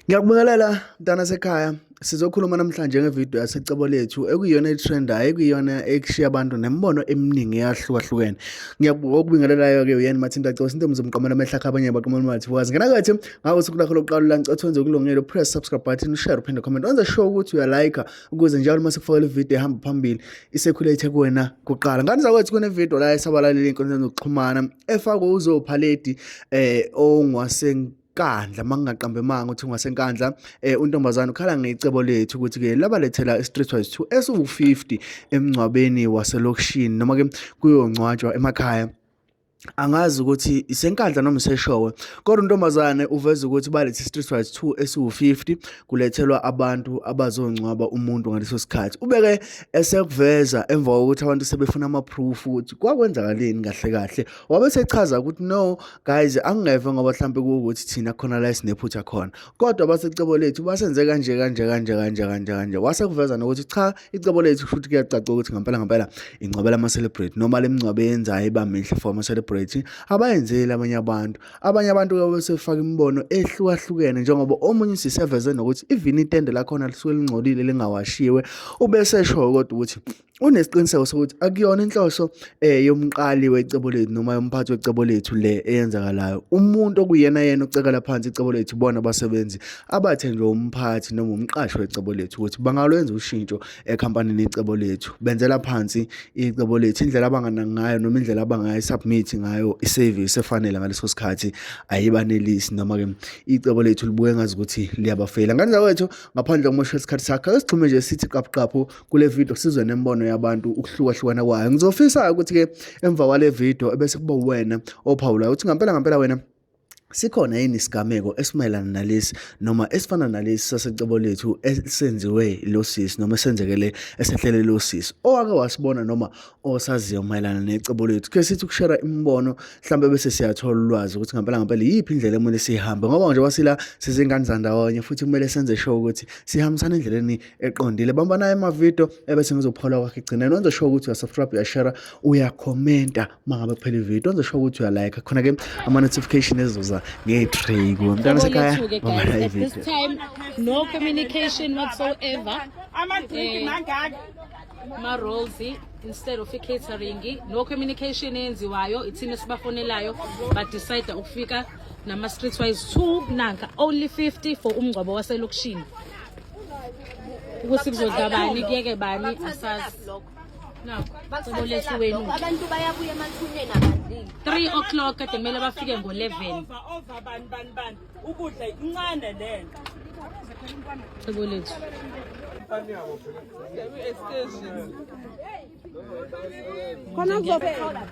Ngiyakubingelela mntana sekhaya. Sizokhuluma namhlanje ngevidiyo yaseCebo Lethu ekuyiyona etrendayo, ekuyiyona ekushiya abantu nemibono eminingi eyahlukahlukene. Ngiyakubingelelayo-ke uyena Mathinta Cosi, intombi zomqamela amehlakha abanye baqamela umathi wazi. Ngena kathi ngawe usuku lakho lokuqala la ngicela wenze okulungile, press subscribe button, ushare, uphinde comment. Wenze sure ukuthi uyalike ukuze njalo uma sikufakela ividiyo ehamba phambili isekhulate kuwena kuqala. Ngane zakwethu kunevidiyo la esabalalile ey'nkundleni zokuxhumana efakwe uZophaledi ongwase Nkandla mangingaqambi emanga uthi ungaseNkandla untombazane ukhala ngecebo lethu ukuthi ke labalethela iStreetwise 2 esiwu50 emngcwabeni waselokishini noma ke kuyongcwatshwa emakhaya. Angazi ukuthi iseNkandla noma iseShowe, kodwa untombazane uveza ukuthi balethe iStreetwise 2 esiwu50 kulethelwa abantu abazongcwaba umuntu ngaleso sikhathi. Ubeke esekuveza emva kokuthi abantu sebefuna ama-proof ukuthi kwakwenzakaleni kahle kahle. Wabe sechaza ukuthi no guys, angingeve ngoba mhlampe kuwukuthi thina khona la esinephutha khona, kodwa basecebo lethu basenze kanje kanje kanje kanje kanje kanje. Wase kuveza nokuthi cha, icebo lethu futhi kuyacaca ukuthi ngempela ngempela ingcwabela ama-celebrate noma le mingcwabo eyenzayo iba mihle for ama-celebrate, abayenzeli abanye abantu. Abanye abantu-ke besefaka imibono ehlukahlukene, njengoba omunye usiseveze nokuthi even itende lakhona lisuke lingcolile lingawashiwe. Ubesesho kodwa ukuthi unesiqiniseko sokuthi akuyona inhloso yomqali wecebo lethu noma yomphathi wecebo lethu le eyenzakalayo. Umuntu okuyena yena ocekela phansi icebo lethu bona abasebenzi abathenjwe umphathi noma umqashi wecebo lethu ukuthi bangalwenza ushintsho ekhampanini icebo lethu. Benzela phansi icebo lethu indlela abanganaki ngayo noma indlela abangayi-submit ngayo i-service efanele ngaleso sikhathi ayibanelisi, noma-ke icebo lethu libuke ngazi ukuthi liyabafeyila. Ngane zakwethu, ngaphandle kokumosha isikhathi sakho, ake sigxume nje sithi qaphu qaphu kule video sizwe nemibono yabantu ukuhlukahlukana kwayo. Ngizofisa ukuthi-ke emva kwale video ebese kuba wena ophawulayo ukuthi ngampela ngampela wena sikhona yini isigameko esimayelana nalesi noma esifana nalesi sasecebo lethu esenziwe lo sisi noma esenzekele esehlele lo sisi owake wasibona noma osaziyo mayelana necebo lethu. Ke sithi ukushera imibono mhlawumbe bese siyathola ulwazi ukuthi ngempela ngempela iyiphi indlela ekumele siyihambe, ngoba nje wasila sizingane zandawonye futhi kumele senze sure ukuthi sihambisana endleleni eqondile. Bamba nayo amavidiyo ebese ngizophola kwakhe egcineni. Wenze sure ukuthi uyasubscribe, uyashare, uyakhomenta uma ngabe kuphela ividiyo. Wenze sure ukuthi uyalike khona-ke ama-notification ezoza nge-tray kuwe mntwana sekhaya. Lethu-ke Bamba guys, nayo at this ividiyo. time no communication whatsoever. Ama-drink mangaka? Ma-rolls instead of i-catering, no communication eyenziwayo. Ithina esibafonelayo, badecide ukufika nama-Streetwise 2 nanka only 50 for umngcwabo waselokishini. Ukuthi kuzodla bani, kuyeke bani, asazi. Nakho cebo lethu wenu. Abantu bayabuya emathuneni, abadlile. 3 o'clock, kade kumele bafike ngo-11. Over over bani bani bani, ukudla incane lento. Cebo lethu. Khona kuzophela.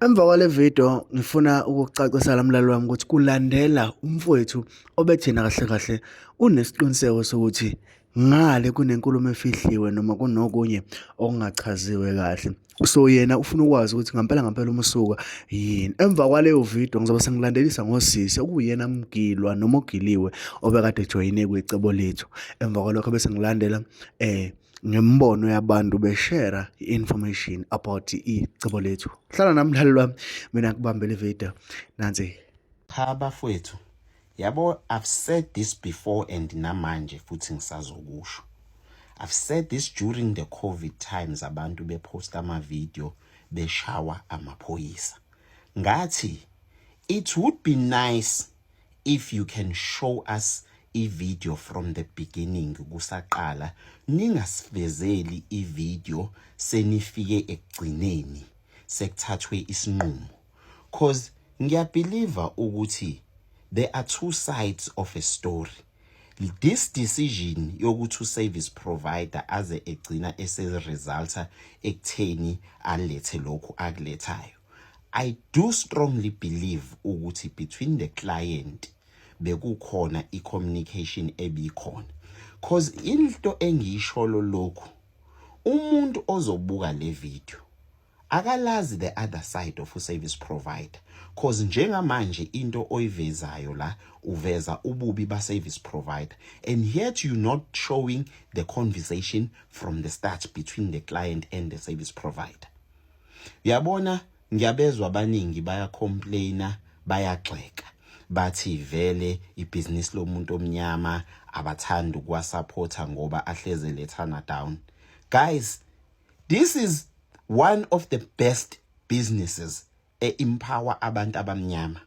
Emva kwale video ngifuna ukukucacisela mlaleli wami ukuthi kulandela umfowethu obethina kahle kahle unesiqiniseko sokuthi ngale kunenkulumo efihliwe noma kunokunye okungachaziwe kahle. So yena ufuna ukwazi ukuthi ngampela ngampela umsuka yini. Emva kwaleyo video ngizobe sengilandelisa ngosisi okuyena mgilwa noma ogiliwe obekade ejoyine kwicebo lethu. Emva kwalokho bese ngilandela ngembono yabantu beshare i-information about icebo lethu. Hlala nami mlaleli wami, mina ngikubambele ivideo nansi. Cha bafowethu, yabo, I've said this before and namanje futhi ngisazokusho. I've said this during the COVID times, abantu bepost ama-video beshawa amaphoyisa. Ngathi it would be nice if you can show us i-video from the beginning kusaqala, ningasivezeli i-video senifike ekugcineni sekuthathwe isinqumo, cause ngiyabelieve ukuthi there are two sides of a story. This decision yokuthi u-service provider aze egcina ese-resulta ekutheni alethe lokhu akulethayo, I do strongly believe ukuthi between the client bekukhona i-communication ebikhona, cause into engiyisholo lokhu, umuntu ozobuka le video akalazi the other side of u-service provider, cause njengamanje into oyivezayo la, uveza ububi ba-service provider and yet you not showing the conversation from the start between the client and the service provider. Uyabona? Ngiyabezwa abaningi bayacomplaina, bayagxeka, bathi vele ibhizinisi lomuntu omnyama abathandi ukuwasupporta ngoba ahleze lethana down. Guys, this is one of the best businesses e-empower abantu abamnyama.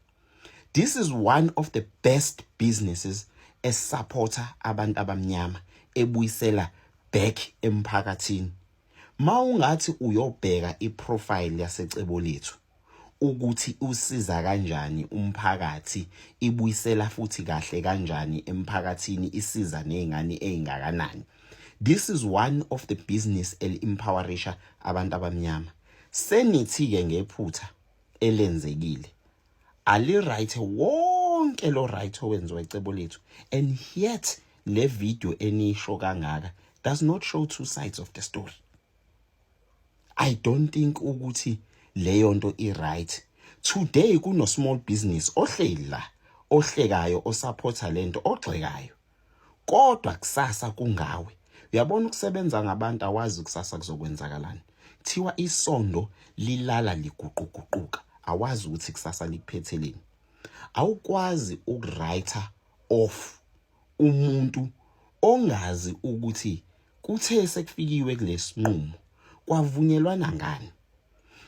This is one of the best businesses esupporta abantu abamnyama, ebuyisela back emphakathini. Mawungathi uyobheka iprofile yaseCebo Lethu ukuthi usiza kanjani umphakathi, ibuyisela futhi kahle kanjani emphakathini, isiza nezingane ezingakanani, this is one of the business el-empowerisha abantu abamnyama. Senithi ke ngephutha elenzekile ali right wonke lo right owenziwa iCebo Lethu, and yet le video enisho kangaka does not show two sides of the story. I don't think ukuthi leyo nto i right. Today kuno small business ohleli la ohlekayo, osupporta lento, ogxekayo, kodwa kusasa kungawe. Uyabona, ukusebenza ngabantu, awazi kusasa kuzokwenzakalani. Thiwa isondo lilala liguquguquka, awazi ukuthi kusasa likuphetheleni. Awukwazi ukuwrite off umuntu ongazi ukuthi kuthe sekufikiwe kulesinqumo kwavunyelwana ngani,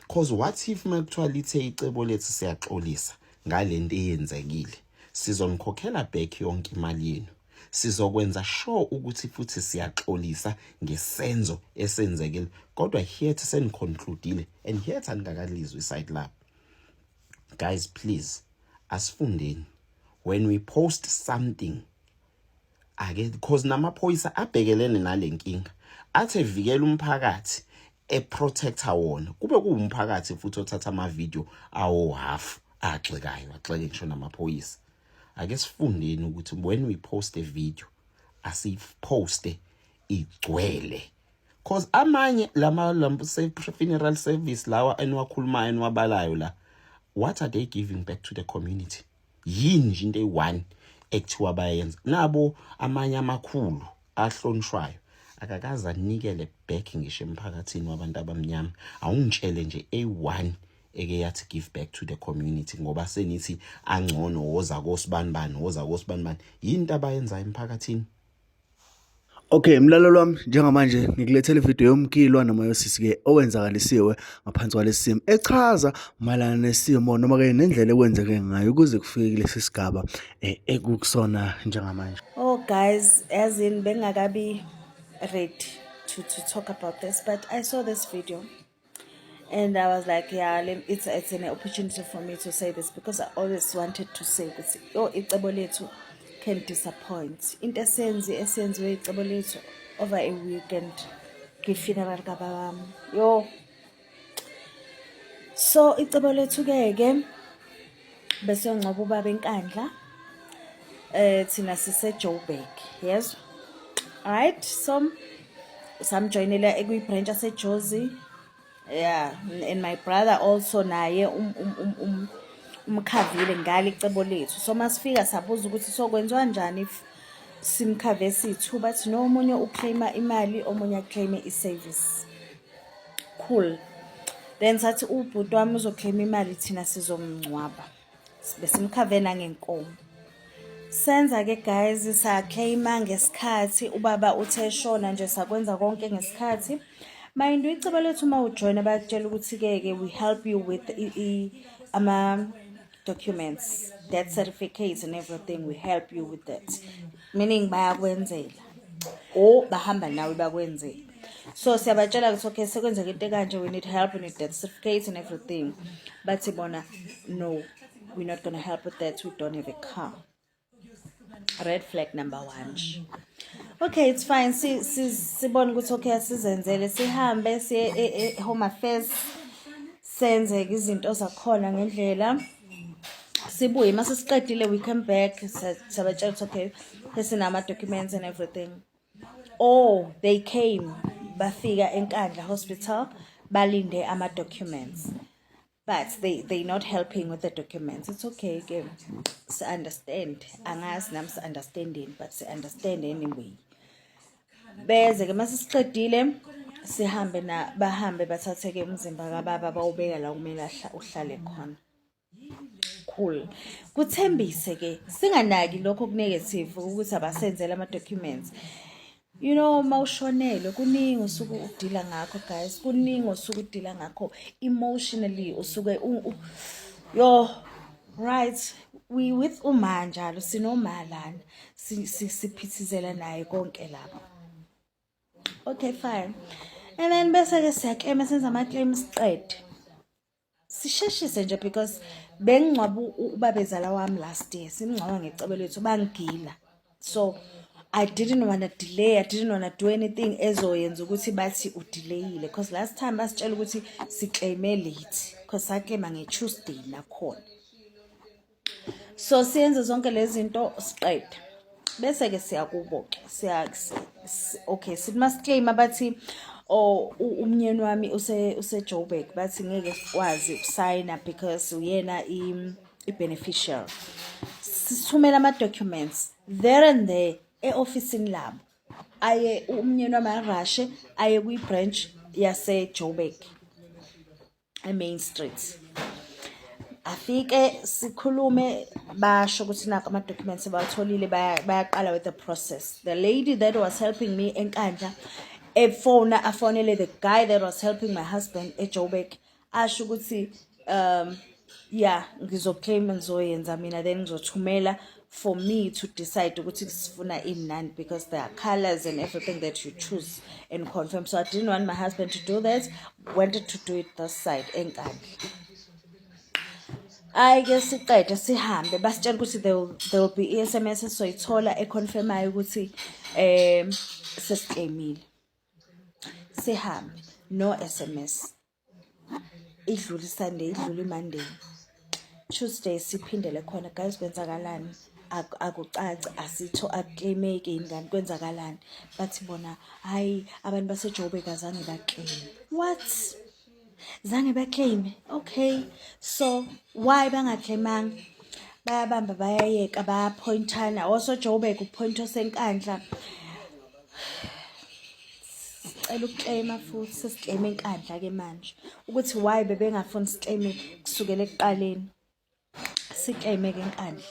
cause what if makuthiwa lithe iCebo Lethu, "Siyaxolisa ngalento eyenzekile, sizonikhokhela back yonke imali yenu, sizokwenza sure ukuthi futhi siyaxolisa ngesenzo esenzekile," kodwa here seniconcludile and here anikakalizwe iside labo. Guys, please, asifundeni when we post something ake, because namaphoyisa abhekelene nale nkinga, athi evikela umphakathi, eprotecta wona, kube kuwumphakathi futhi othatha ama-video awo half agxekayo, agxeke ngisho namaphoyisa. Ake sifundeni ukuthi when we post a video, asiposte igcwele, cause amanye lama funeral service lawa eniwakhulumayo, eniwabalayo la, what are they giving back to the community? Yini nje into eyi-one ekuthiwa bayenza nabo? Amanye amakhulu ahlonishwayo akakaze anikele back ngisho emphakathini wabantu abamnyama. Awungitshele nje eyi-one eke yathi give back to the community, ngoba senithi angcono woza kosibanibani, woza kosibanibani. Yinto abayenzayo emphakathini? Okay, mlalelo wami, njengamanje ngikulethela ividiyo yomgilwa noma yosisi-ke owenzakalisiwe ngaphansi kwalesi simo, echaza mayelana nesimo noma-ke nendlela ekwenzeke ngayo ukuze kufike kulesi sigaba ekukusona njengamanje. Oh guys, as in bengakabi ready to talk about this, but I saw this video and I was like, yeah, it's an opportunity for me to say this because I always wanted to say ukuthi oh, iCebo Lethu can disappoint. Into esenzi esenziwe iCebo Lethu over a weekend kwi-funeral kababa. Yo. So iCebo Lethu ke ke bese yongcwaba ubaba eNkandla. Thina sise Joburg, yes. Alright, so samjoyinela ekwi-branch yaseJozi, yeah, and my brother also naye umkhavile ngale iCebo Lethu. So masifika sabuza ukuthi sokwenziwa kanjani if simkhave sithu, bathi no, omunye uclaima imali, omunye aclaime i-service. Cool. Then sathi ubhuti wami uzoclaima imali, thina sizomngcwaba, besimkhave nangenkomo. Senza ke guys, saclaima ngesikhathi ubaba uthe shona nje, sakwenza konke ngesikhathi. Mind you, iCebo Lethu uma ujoyina bayakutshela ukuthi ke ke we help you with ama documents, death certificates and everything, we help you with that, meaning bayakwenzela or bahamba nawe bakwenzela. So siyabatshela ukuthi okay, sekwenzeka into ekanje, we need help, we need death certificates and everything. Bathi bona, "No, we're not gonna help with that, we don't have a car." Red flag number one nje. Okay, it's fine. Sibone ukuthi okay, asizenzele, sihambe siye e-Home Affairs, senze izinto zakhona ngendlela, sibuye. Mase siqedile, we come back, sabatshela ukuthi okay, sesinama documents and everything. Oh, they came, bafika eNkandla Hospital, balinde ama documents, but they not helping with the documents. It's okay ke, si understand, angazi nami si understanding, but si understand anyway. Beze ke mase siqedile, Sihambe na bahambe bathathe-ke umzimba kababa bawubeka la kumele uhlale khona. Cool. Kuthembise ke singanaki lokho ku-negative ukuthi abasenzele ama-documents. You know, mawushonelwe kuningi usuke udila ngakho guys, kuningi usuke udila ngakho emotionally, usuke yo right, we with uma njalo sinoma lana siphithizela naye konke lapho. Okay, fine. And then bese ke siya-claim, senza ama-claim, siqede sisheshise nje because bengingcwaba ubabezala wami last year, simngcwaba ngecebo lethu, bangigila. So I didn't want to delay, I didn't want to do anything ezoyenza ukuthi bathi udelayile, because last time basitshela ukuthi siclaime late because saclaima nge-Tuesday nakhona. So siyenze zonke lezi zinto, siqede, bese-ke siyakubo-ke siya okay, sithi masiclaima bathi, oh, umnyeni wami use Joburg, bathi ngeke sikwazi ukusayina because uyena i-beneficiary. Sithumela ama-documents there and there e-ofisini labo, aye umnyeni wami arashe aye kwi-branch yase-Joburg e-Main Street, afike sikhulume, basho ukuthi nakho ama-documents bawatholile, bayaqala with the process. The lady that was helping me eNkandla efona, afonele the guy that was helping my husband eJoburg, asho ukuthi yeah, ngizoclaim, ngizoyenza mina, then ngizothumela for me to decide ukuthi sifuna ini nani, because there are colors and everything that you choose and confirm. So I didn't want my husband to do that, wanted to do it this side eNkandla. Hayi ke, siqede sihambe, basitshela ukuthi there will be i-SMS esizoyithola econfirmayo ukuthi sesiclaimile. Sihambe, no SMS. Idlule iSunday, idlule iMonday, Tuesday siphindele khona. Guys, kwenzakalani? Akucaci, asitho akuclaimeki yini kanti, kwenzakalani? Bathi bona, hayi, abantu baseJoburg azange baclaim. What, zange baclaim? Okay, so why bangaclaimanga? Bayabamba, bayayeka, bayapointana, oseJoburg upoint oseNkandla. Sicela ukuclaima futhi, sesiclaima eNkandla ke manje ukuthi why bebengafuni siclaime kusukela ekuqaleni. Siclaime ke eNkandla,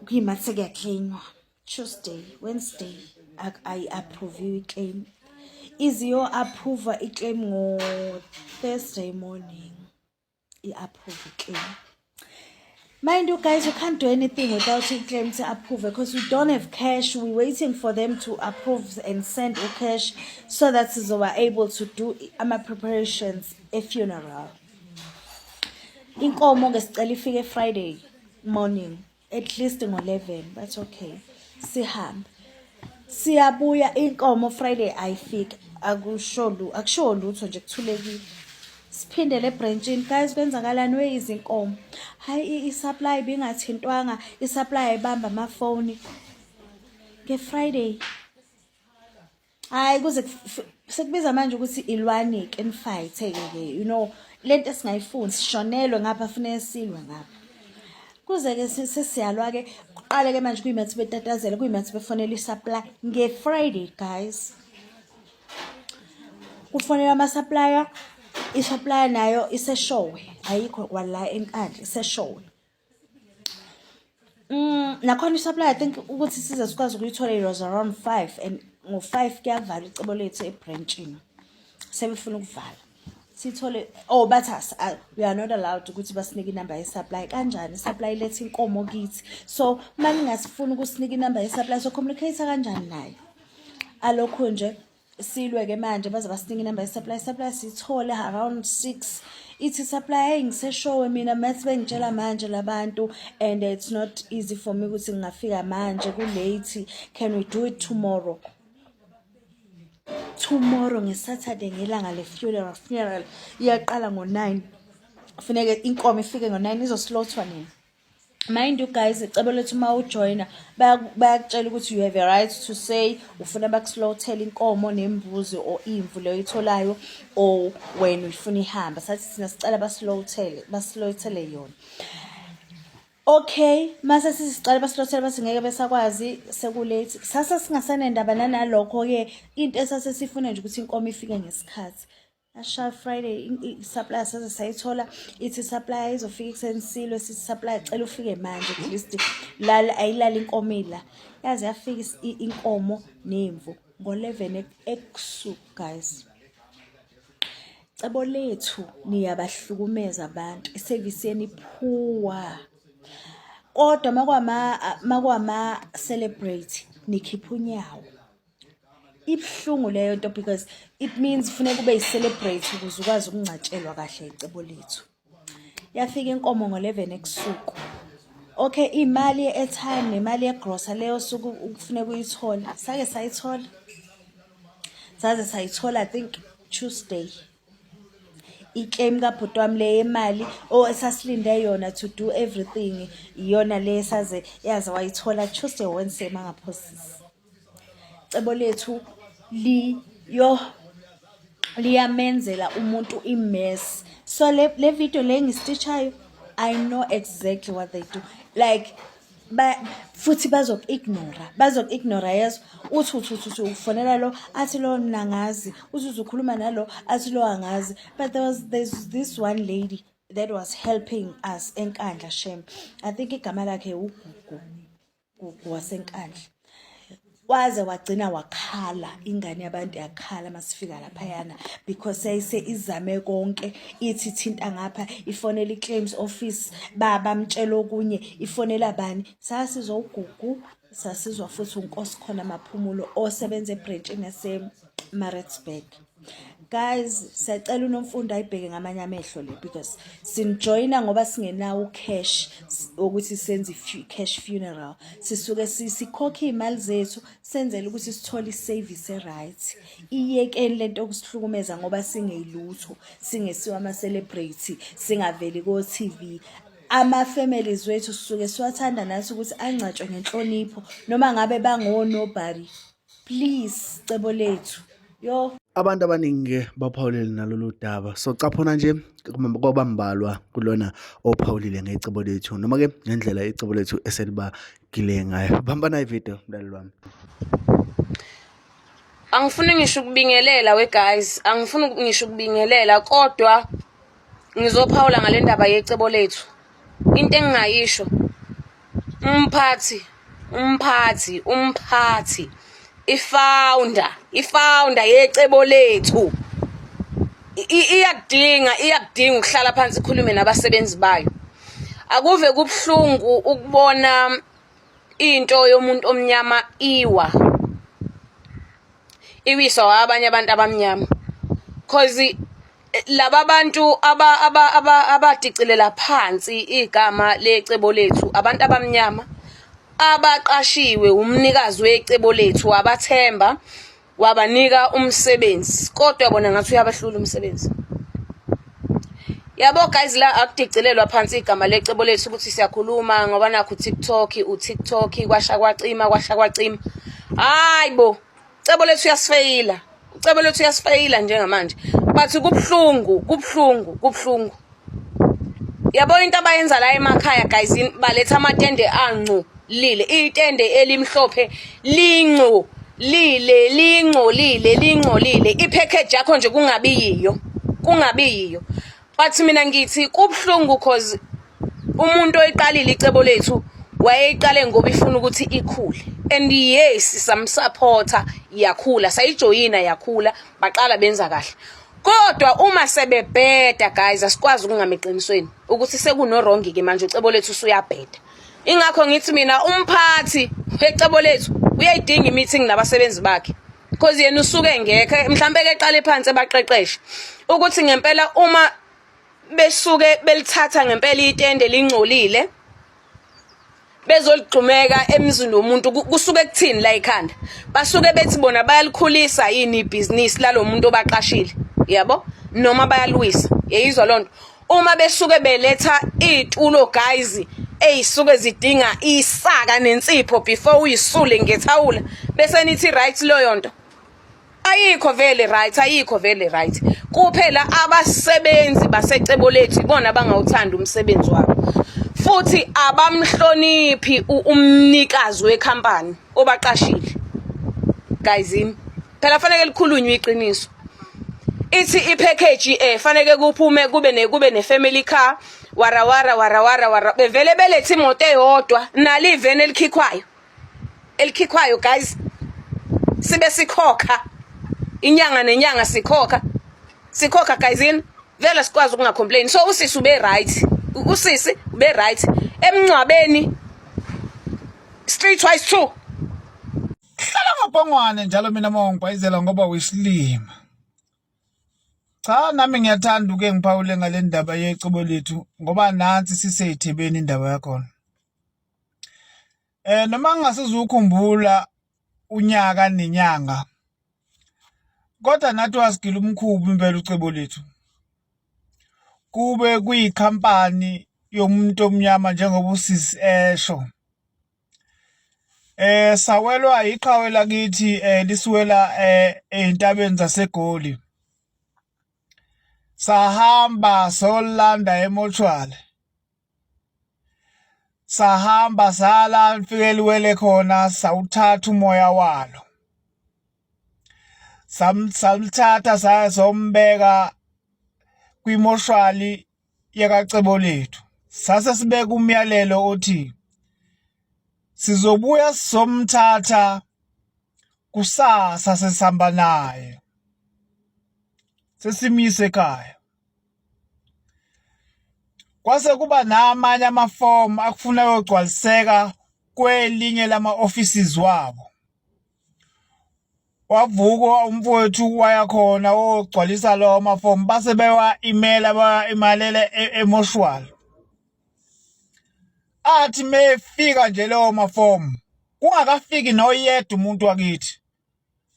kuyima sekuyaclaimwa Tuesday, Wednesday, ayi-approve iclaim, iziyo-approve iclaim ngo-Thursday morning, i-approve iclaim. Mind you guys, you can't do anything without a claim to approve because we don't have cash. We're waiting for them to approve and send cash so that we're able to do ama preparations a funeral. Inkomo ke sicela ifike Friday morning, at least ngo-11. But okay, sihambe, siyabuya, inkomo Friday ayifiki, akusho lu akusho lutho nje, kuthulekile. Siphindele ebranchini. Guys, kwenzakalani? We izinkomo, hayi, i-supply bingathintwanga, i-supply ayibamba amafoni nge-Friday. Hayi, kuze sekubiza manje ukuthi ilwani-ke, nifight-ke ke, lento esingayifuni, sishonelwe ngapha, funeke silwe ngapha, kuze-ke sesiyalwa-ke. Kuqale-ke manje kuyimathi betatazela, kuyimathi befonela i-supply nge-Friday. Guys, kufonela ama-supplier, i-supplier nayo iseshowe, ayikho kwala eNkandla, iseshowe. Nakhona i-supply, I think ukuthi size sikwazi ukuyithola it was around 5, and ngo-5 kuyavalwa icebo lethu ebranchini, sebefuna ukuvala. Sithole, oh, bathi we are not allowed ukuthi basinike inamba ye-supply. Kanjani i-supply iletha inkomo kithi? So uma ningasifuni ukusinika inamba ye-supply, so communicate kanjani nayo? Alokhu nje silwe-ke manje baze basinike inamba ye-supply. Supply siyithole around 6. Ithi supply, hey, ngiseshowe mina, maths bengitshela manje labantu, and it's not easy for me ukuthi ngingafika manje, ku-late, can we do it tomorrow? Tomorrow ngeSaturday, ngelanga le-funeral. Funeral iyaqala ngo-9, funeke inkomo ifike ngo-9, izoslaughterwa nini? Mind you guys, icebo lethu uma ujoyina bayakutshela ukuthi you have a right to say ufuna bakuslaughterele inkomo nembuzi or imvu leyo itholayo, or wena uyifuna ihamba. Sathi thina sicela baslaughterele yona. Okay, mase sisicela basilothele bathi ngeke besakwazi sekulate. Sase singasenendaba nanalokho-ke into esase sifuna nje ukuthi inkomo ifike ngesikhathi. Yashaya Friday i-supplier saze sayithola ithi i-supplier izofika ekuseni silwe sithi supplier cela ufike manje at least lala ayilali inkomo ila. Yaze yafika inkomo nemvu ngo-11 ebusuku guys. Cebo lethu niyabahlukumeza abantu isevisi yenu iphuwa kodwa makwama makwama celebrate nikhipha unyawo ibuhlungu leyo nto because it means funeka ube yi-celebrate ukuze ukwazi ukungcatshelwa kahle icebo lethu Yafika inkomo ngo-11 ebusuku. Okay, imali ye-airtime nemali yegrosa leyo suku ukufuneka uyithole. Sake sayithola. Saze sayithola I think Tuesday. I-claim kabhuti wami le yemali oh esasilinde yona to do everything iyona le saze yaze wayithola Tuesday Wednesday mangaphosisi. Cebo lethu li yo liyamenzela umuntu imess so le, le video le ngistitchayo i know exactly what they do like ba futhi bazoku-ignora bazoku-ignora yezo uthi uthi uthi uthi ufonela lo athi lo mina ngazi uthi uzukhuluma nalo athi lo angazi but there was there's this one lady that was helping us enkandla shem i think igama lakhe ugugu Gugu waseNkandla waze wagcina wakhala ingane yabantu yakhala masifika laphayana because yayise izame konke ithi thinta ngapha ifonela i-claims office bamtshela okunye ifonela bani sasizwa ugugu sasizwa futhi unkosi khona maphumulo osebenza ebrentshini yasemaritzburg guys siyacela unomfundo ayibheke ngamanye amehlo le because sinijoyina ngoba singenawo ucash ukuthi senze cash funeral sisuke sikhokhe iy'mali zethu senzele ukuthi sithole i-service e-right iyekeni lento yokusihlukumeza ngoba singeyilutho singesiwa ama-celebrity singaveli ko-tv ama-families wethu sisuke siwathanda nathi ukuthi angcatshwe ngenhlonipho noma ngabe bango-nobody please cebo lethu yo Abantu abaningi-ke baphawulile nalolu daba. So caphuna nje kwabambalwa kulona ophawulile ngecebo lethu noma-ke ngendlela icebo lethu eselibagile ngayo. Bamba nayi video mlaleli wami. Angifuni ngisho ukubingelela we guys, angifuni ngisho ukubingelela kodwa ngizophawula ngale ndaba yecebo lethu. Into engingayisho umphathi umphathi umphathi ifounder ifounder yecebo lethu iyakudinga iyakudinga ukuhlala phansi ikhulume nabasebenzi bayo akuve kubuhlungu ukubona into yomuntu omnyama iwa iwiswa abanye abantu abamnyama cause laba bantu aba aba aba abadicilela phansi igama lecebo lethu abantu abamnyama abaqashiwe umnikazi wecebo lethu wabathemba wabanika umsebenzi kodwa bona ngathi uyabahlula umsebenzi yabo guys la akudicilelwa phansi igama lecebo lethu ukuthi siyakhuluma ngoba nakho uTikTok uTikTok kwasha kwacima kwasha kwacima hayi bo Cebo lethu uyasifeyila. Ucebo lethu uyasifeyila njengamanje. But kubuhlungu, kubuhlungu, kubuhlungu. Yabo into abayenza la emakhaya guys baletha amatende angcolile. Itende elimhlophe linco lile lingcolile lingcolile. I-package yakho nje kungabi yiyo. Kungabi yiyo. But mina ngithi kubuhlungu cause umuntu oyiqalile icebo lethu wayeyiqale ngoba ifuna ukuthi ikhule and yes samsupporta yakhula sayijoyina yakhula baqala benza kahle kodwa uma sebebheda guys asikwazi ukungama eqinisweni ukuthi sekuno wrong ke manje ucebo lethu usuyabheda ingakho ngithi mina umphathi wecebo lethu uyayidinga i-meeting nabasebenzi bakhe because yena usuke ngekho mhlawumbe ke qale phansi ebaqeqeshe ukuthi ngempela uma besuke belithatha ngempela itende lingcolile bezoligxumeka emzini womuntu kusuke kuthini la ekhanda basuke bethi bona bayalikhulisa yini ibhizinisi lalomuntu obaqashile yabo noma bayalwisa yeyizwa lonto uma besuke beletha iy'tulo guys ey'suke zidinga isaka nensipho before uyisule ngethawula bese nithi right leyo nto. Ayikho vele right, ayikho vele right. Kuphela abasebenzi basecebo lethu ibona abangawuthanda umsebenzi wabo. Futhi abamhloniphi umnikazi wekhampani obaqashile. Guys, phela fanele likhulunywe iqiniso. Ithi ipackage eh fanele kuphume kube ne kube ne family car warawara warawara wara bevele belethe imoto eyodwa nali iveni elikhikhwayo. Elikhikhwayo guys sibe sikhokha inyanga nenyanga sikhokha sikhokha guys in vele sikwazi ukungacomplain so usisi ube right usisi ube right emngcwabeni street wise too Hlala ngobhongwane njalo mina uma ungibhayizela ngoba uyisilima. Cha nami ngiyathanda uke ngiphawule ngale ndaba yecebo lethu ngoba nansi siseyithebeni indaba yakhona. Eh noma ngingasizukhumbula unyaka nenyanga kodwa nathi wasigila umkhuba impela ucebo lethu. Kube kuyikhampani yomuntu omnyama njengoba usisi esho. Eh sawelwa iqhawe lakithi eh lisuwela eh ezintabeni zaseGoli. Sahamba solanda emoshwali. Sahamba sala lifike liwele khona sawuthatha umoya walo. Samthatha saya sombeka kwimoshwali yakaCebo lethu. Sase sibeka umyalelo othi sizobuya sizomthatha kusasa sesihamba naye sesimyise ekhaya. Kwase kuba namanye amafomu akufuna ayogcwaliseka kwelinye lama-offices wabo. Wavuka umfowethu waya khona wogcwalisa lawo mafomu base bewa-imela bawa-imalela e-, emoshwali. Athi mefika nje lawo mafomu kungakafiki noyedwa umuntu wakithi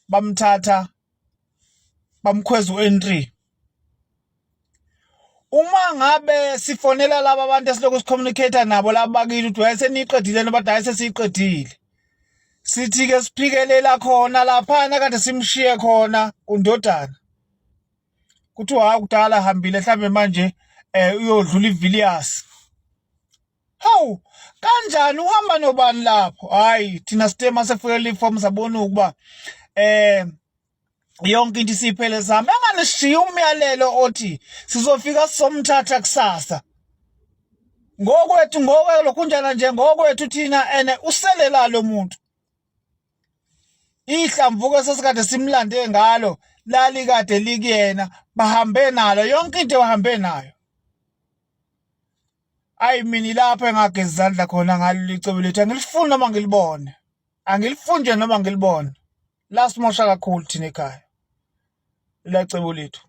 bamthatha bamkhweza u-N3 uma ngabe sifonela laba abantu esilokhu sicommunicate nabo laba bakithi ukuthi hayi seniyiqedile noba hayi sesiyiqedile sithi-ke siphikelela khona laphana kade simshiye khona undodana kuthiwa hawu kudala hambile mhlawumbe manje um uyodlula iVilliers Hawu, kanjani uhamba nobani lapho? Hayi, thina sithe mase iform sabona ukuba eh yonke into isiphele sami enganishiya umyalelo othi sizofika somthatha kusasa ngokwethu ngokwe lokhunjana nje ngokwethu thina ene uselela lo muntu ihlamvuko sesikade simlande ngalo lalikade likuyena bahambe nalo yonke into bahambe nayo Ayi mina ilapho engageza izandla khona ngalo icebo lethu angilifuni noma ngilibone. Angilifuni nje noma ngilibone. Lasimosha kakhulu thina ekhaya. Lacebo lethu.